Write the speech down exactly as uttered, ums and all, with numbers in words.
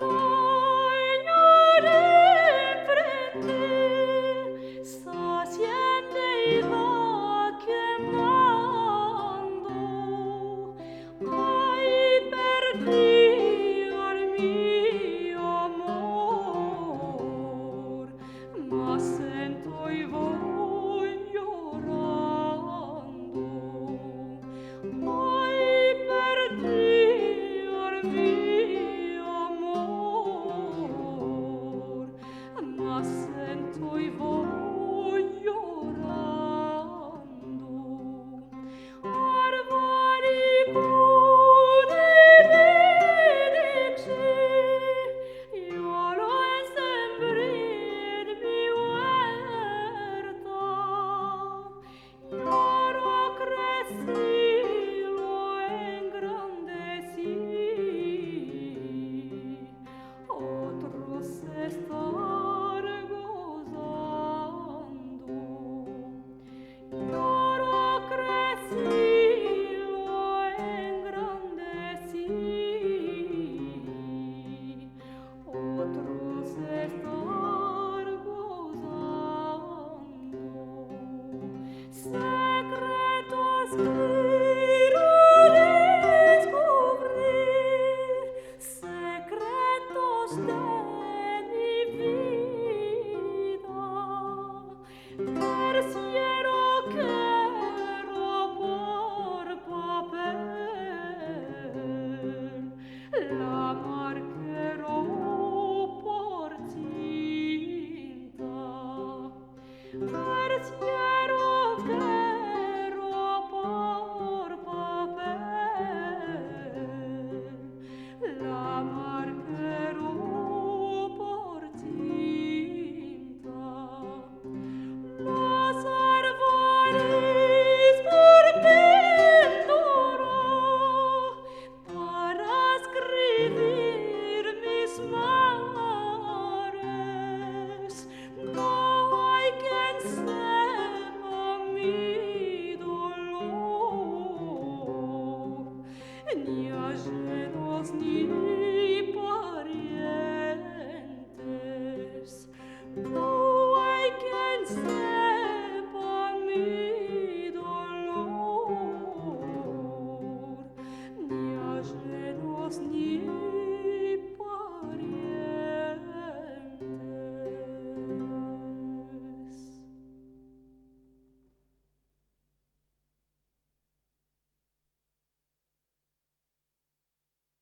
Tanrı enfrente, sa siente i va kemando. Ay, perdi a mi amor, ma sento i vo yorando. Ay, perdi a mi amor, ma sento i vo yorando. Arvari kude dedikşi, yolo sembre en mi uerta, yolo kresi, lo engrandesi, otros estan gozando. Yolo kresi, lo engrandesi, otros estan gozando. Sekretos kero deskuvrir, sekretos de mi vida. Tersiero kero por papel, lamar kero por tinta. Tersiero kero por papel, lamar kero por tinta. Los arvores por pintura para eskrivir mis mares. No ay ken sepa mi dolor, ni ajenos ni